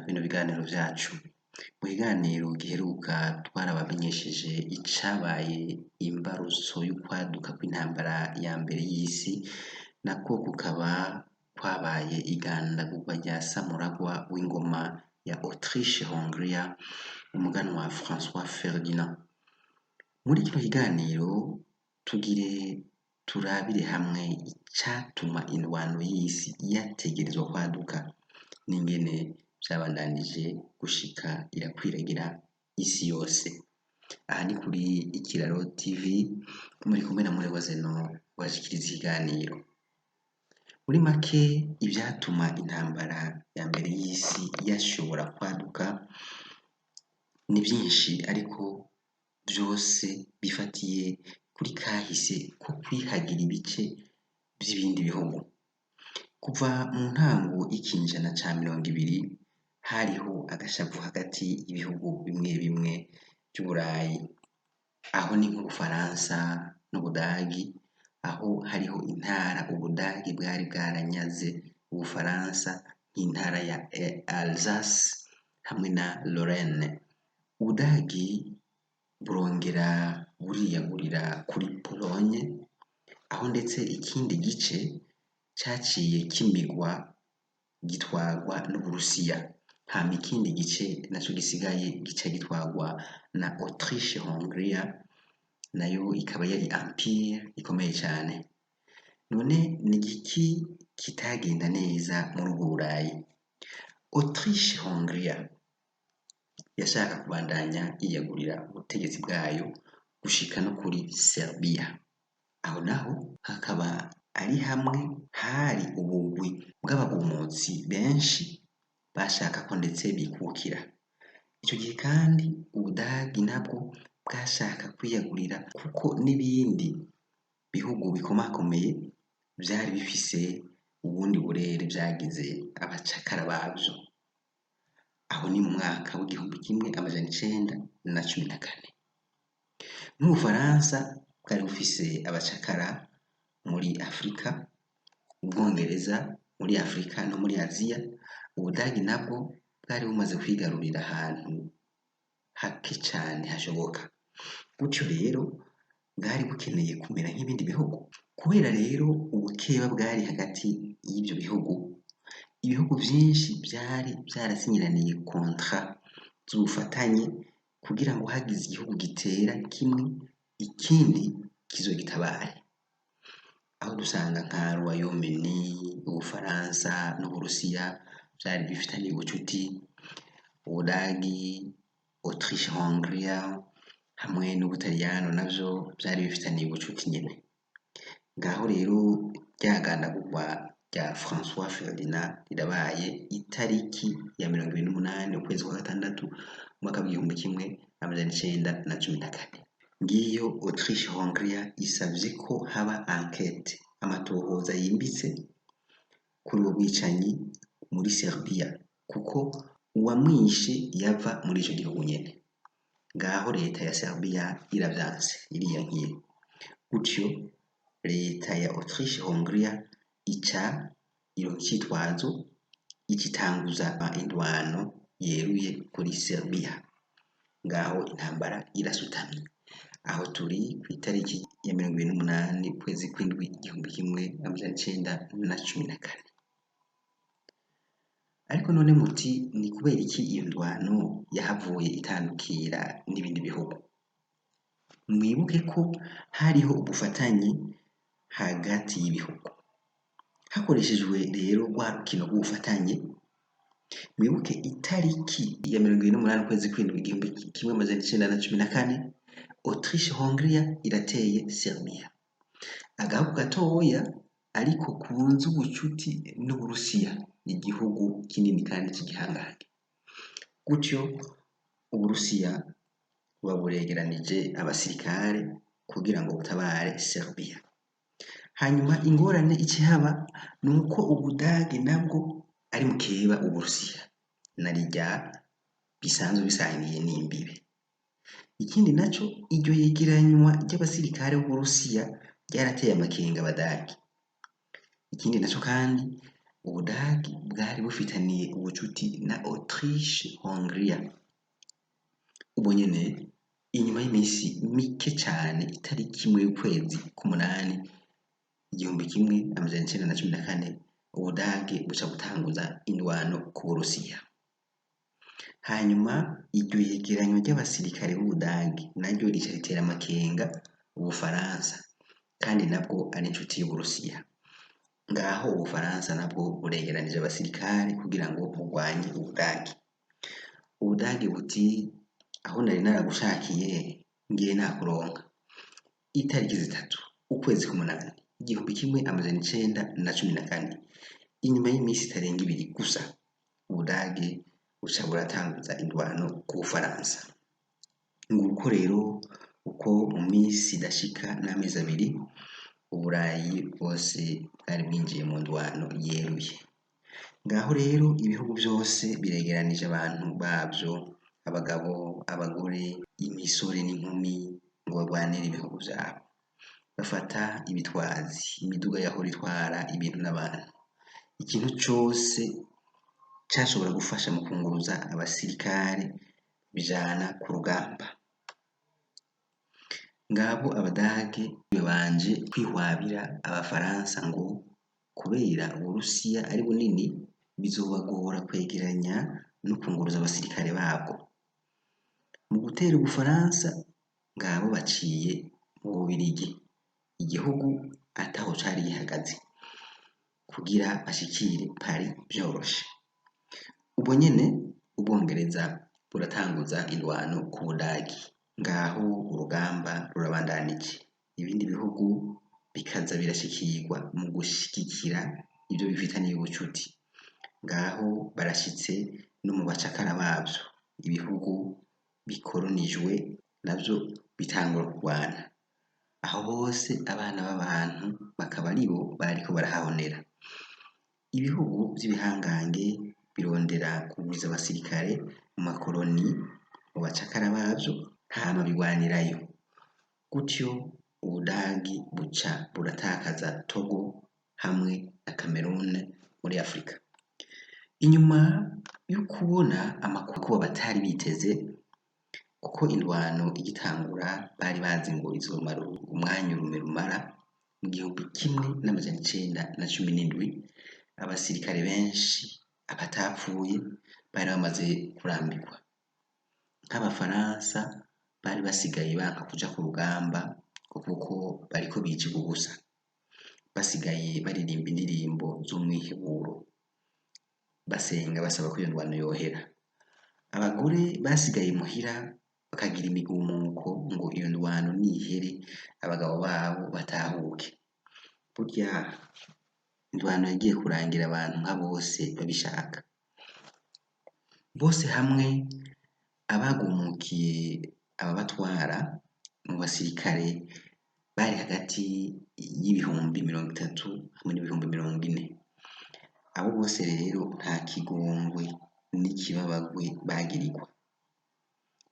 Bino biganiro vyacu. Mu kiganiro giheruka twarabamenyesheje icabaye imbarutso y'ukwaduka kw'intambara ya mbere y'isi, nako kukaba kwabaye igandagurwa rya Samuragwa w'ingoma ya Autriche-Hongria, umuganwa François Ferdinand. Muri kino kiganiro tugire turabire hamwe icatuma indwano y'isi yategerezwa kwaduka n'ingene vyabandanije gushika irakwiragira isi yose. Aha ni kuri Ikiraro TV, muri kumwe na Murerwa Zeno ubashikiriza ikiganiro. Muri make, ivyatuma intambara ya mbere y'isi yashobora kwaduka ni vyinshi, ariko vyose bifatiye kuri kahise ko kwihagira ibice vy'ibindi bihugu. Kuva mu ntango y'ikinjana ca 20, hariho agashavu hagati y'ibihugu bimwe bimwe vy'Uburayi. Aho ni nk'Ubufaransa n'Ubudagi, aho hariho intara Ubudagi bwari bwaranyaze Ubufaransa, nk'intara ya Alsace hamwe na Lorraine. Ubudagi burongera buriyagurira kuri Pologne, aho ndetse ikindi gice caciye kimigwa gitwarwa n'Uburusiya, hama ikindi gice naco gisigaye gica gitwarwa na Autriche-Hongria, nayo ikaba yari empire ikomeye cane. None ni igiki kitagenda neza muri ubwo Burayi? Autriche-Hongria yashaka kubandanya yiyagurira ubutegetsi bwayo gushika no kuri Serbia. Aho naho hakaba ari hamwe hari ubugwi bw'abagumutsi benshi bashaka ko ndetse bikukira. Ico gihe kandi Ubudagi nabwo bwashaka kwiyagurira, kuko n'ibindi bihugu bikomakomeye vyari bifise ubundi burere vyagize abacakara bavyo. Aho ni mu mwaka w'1914. Nk'Ubufaransa bwari bufise abacakara muri Afrika, Ubwongereza muri Afrika no muri Aziya, Ubudagi nabwo bwari bumaze kwigarurira ahantu hake cane hashoboka. Gutyo rero bwari bukeneye kumera nk'ibindi bihugu. Kubera rero ubukeba bwari hagati y'ivyo bihugu, ibihugu vyinshi vyari vyarasinyiraniye contrat z'ubufatanye kugira ngo hagize igihugu gitera kimwe, ikindi kizogitabare. Aho dusanga nka Royaume-Uni, Ubufaransa n'Uburusiya vyari bifitaniye ubucuti, Ubudagi, Autriche-Hongria hamwe n'Ubutaliyano navyo vyari bifitaniye ubucuti nyene. Ngaho rero ryagandagurwa rya François Ferdinand rirabaye itariki ya 28 ukwezi kwa gatandatu umwaka w'1914. Ngiyo Autriche-Hongria isavye ko haba enquête, amatohoza yimbitse kuri ubwo bwicanyi muri Serbia, kuko uwamwishe yava muri ico gihugu nyene. Ngaho leta ya Serbia iravyanse, iriyankiye. Gutyo leta ya Autriche-Hongria ica ironka icitwazo, ica itanguza indwano yeruye kuri Serbia. Ngaho intambara irasutamye. Aho turi kw'itariki ya 28 ukwezi kw'indwi 1914. Ariko none muti ni kubera iki iyo ndwano yahavuye itandukira n'ibindi bihugu? Mwibuke ko hariho ubufatanye hagati y'ibihugu. Hakoreshejwe rero rwa rukino rw'ubufatanye, mwibuke itariki ya 28 ukwezi kw'indwi 1914, Autriche-Hongria irateye Serbia. Agahugu gatoya ariko kunze ubucuti n'Uburusiya, igihugu kinini kandi c'igihangange. Gutyo Uburusiya buba buregeranije abasirikare kugira ngo butabare Serbia. Hanyuma ingorane icihaba ni uko Ubudagi nabwo ari mukeba Uburusiya, narirya bisanzwe bisangiye n'imbibe. Ikindi naco, iryo yegeranywa ry'abasirikare b'Uburusiya ryarateye amakenga Abadagi. Ikindi naco kandi, Ubudagi bwari bufitaniye ubucuti na Autriche Hongria. Ubwo nyene inyuma y'imisi mike cane, itariki imwe y'ukwezi k'umunani 1914, Ubudagi buca butanguza indwano ku Burusiya. Hanyuma iryo yegeranyo ry'abasirikare b'Ubudagi naryo rica ritera amakenga Ubufaransa, kandi nabwo ari inshuti y'Uburusiya. Ngaho Ubufaransa nabwo buregeranije abasirikare kugira ngo bugwanye Ubudagi. Ubudagi buti aho nari naragushakiye ngiye nakuronka. Itariki 3 ukwezi k'umunani 1914, inyuma y'imisi itarenga ibiri gusa, Ubudagi buca buratanguza indwano ku Bufaransa. Nguko rero uko mu misi idashika n'amezi abiri Uburayi bwose bwari bwinjiye mu ndwano yeruye. Ngaho rero ibihugu vyose biregeranije abantu bavyo, abagabo, abagore, imisore n'inkumi, ngo bagwanire ibihugu vyabo. Bafata ibitwazi, imiduga yahora itwara ibintu n'abantu, ikintu cose cashobora gufasha mu kunguruza abasirikare bijana ku rugamba. Ngabo Abadage babanje kwihwabira Abafaransa ngo kubera Uburusiya ari bunini bizobagora kwegeranya no kunguruza abasirikare babwo. Mu gutera Ubufaransa ngabo baciye mu Bubirigi, igihugu ataho cari gihagaze, kugira bashikire Paris vyoroshe. Ubwo nyene Ubwongereza buratanguza indwano ku Budagi. Ngaho urugamba rurabandanije, ibindi bihugu bikaza birashikirwa mu gushigikira ivyo bifitaniye ubucuti. Ngaho barashitse no mu bacakara bavyo, ibihugu bikoronijwe navyo bitangura kurwana. Aho hose abana b'abantu bakaba aribo bariko barahahonera. Ibihugu vy'ibihangange birondera kugwiza abasirikare mu makoroni, mu bacakara bavyo, hama bigwanirayo. Gutyo Ubudagi buca buratakaza Togo hamwe na Cameroon muri Afrika. Inyuma yo kubona amakuba batari biteze, kuko indwano igitangura bari bazi ngo izomara umwanya urume rumara, mu 1917 abasirikare benshi abatapfuye bari bamaze kurambirwa. Nk'Abafaransa bari basigaye banka kuja ku rugamba kuko bariko bicirwa ubusa, basigaye baririmba indirimbo z'umwiheburo, basenga basaba ko iyo ndwano yohera. Abagore basigaye muhira bakagira imigumuko ngo iyo ndwano nihere abagabo babo batahuke. Burya indwano yagiye kurangira abantu nka bose babishaka. Bose hamwe abagumukiye ababatwara mu basirikare bari hagati y'ibihumbi 30 hamwe n'ibihumbi 40. Abo bose rero nta kigongwe n'ikibabagwe bagirirwa.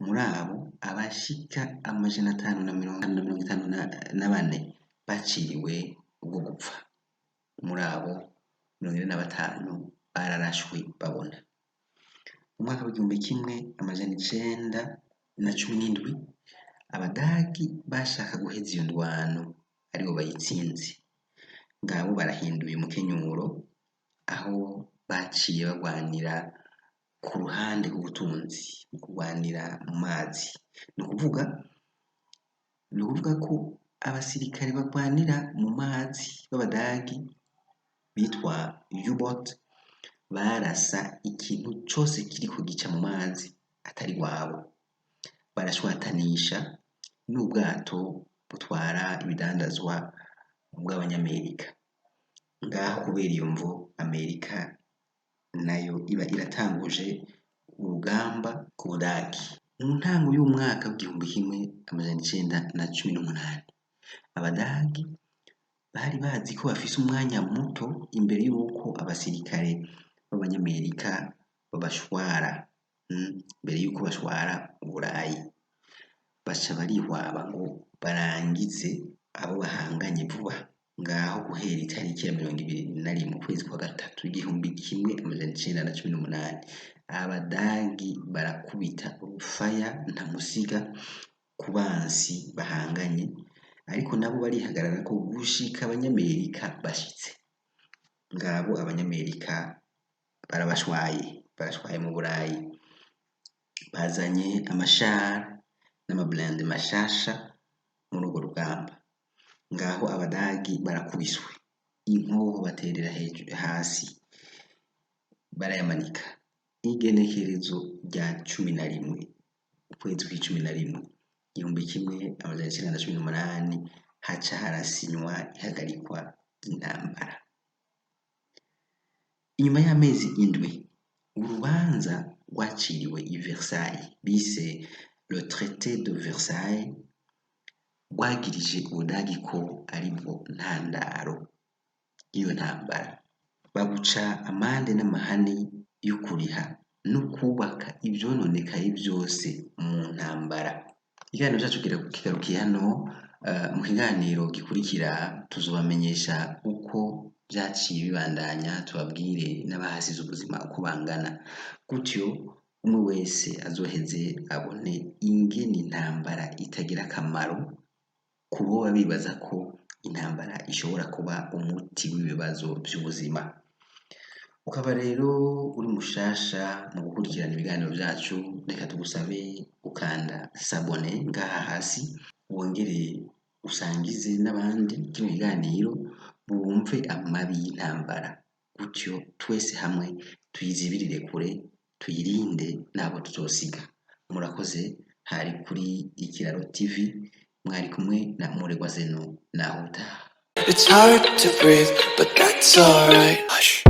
Muri abo abashika 554 baciriwe ubwo gupfa. Muri abo 45 bararashwe babona. Mu mwaka w'1917 Abadagi bashaka guheza iyo ndwano aribo bayitsinze. Ngabo barahinduye umukenyuro, aho baciye bagwanira ku ruhande rw'ubutunzi, mu kurwanira mu mazi. Ni ukuvuga ko abasirikare bagwanira mu mazi b'Abadagi bitwa U-boat barasa ikintu cose kiriko gica mu mazi atari gwabo. Barashwatanisha n'ubwato butwara ibidandazwa bw'Abanyamerika. Ngaho kubera iyo mvo Amerika nayo iba iratanguje urugamba ku Budagi. Mu ntango y'umwaka w'1918 Abadagi bari bazi ko bafise umwanya muto imbere y'uko abasirikare b'Abanyamerika babashwara, mbere y'uko bashwara Uburayi. Baca barihwaba ngo barangize abo bahanganye vuba. Ngaho guhera itariki ya 21 ukwezi kwa gatatu 1918, Abadagi barakubita urufaya ntamusiga ku bansi bahanganye, ariko nabo barihagarara ko gushika Abanyamerika bashitse. Ngabo Abanyamerika barabashwaye, barashwaye mu Burayi, bazanye amashari n'amablindés mashasha muri urwo rugamba. Ngaho Abadagi barakubiswe, inkoho baterera hejuru hasi barayamanika. Igenekerezo rya 11 ukwezi kw'icumi na rimwe 1918, haca harasinywa ihagarikwa ry'intambara. Inyuma y'amezi 7, urubanza rwaciriwe i Versailles bise le traité de Versailles rwagirije Ubudagi ko aribwo ntandaro y'iyo ntambara, babuca amande n'amahani yo kuriha no kubaka ivyononekaye vyose mu ntambara. Ikiganiro cacu kigarukiye hano. Mu kiganiro gikurikira tuzobamenyesha uko vyaciye bibandanya, tubabwire n'abahasize ubuzima uko bangana, gutyo umwe wese azoheze abone ingene intambara itagira akamaro ku boba bibaza ko intambara ishobora kuba umuti w'ibibazo vy'ubuzima. Ukaba rero uri mushasha mu gukurikirana ibiganiro vyacu, reka tugusabe gukanda s'abonner ngaha hasi, wongere usangize n'abandi kino kiganiro bumve amabi y'intambara, gutyo twese hamwe tuyizibirire kure, tuyirinde n'abo tuzosiga. Murakoze. Hari kuri Ikiraro TV, mwari kumwe na Muregwa Zeno. Naho utaha. It's hard to breathe, but that's alright. Hush.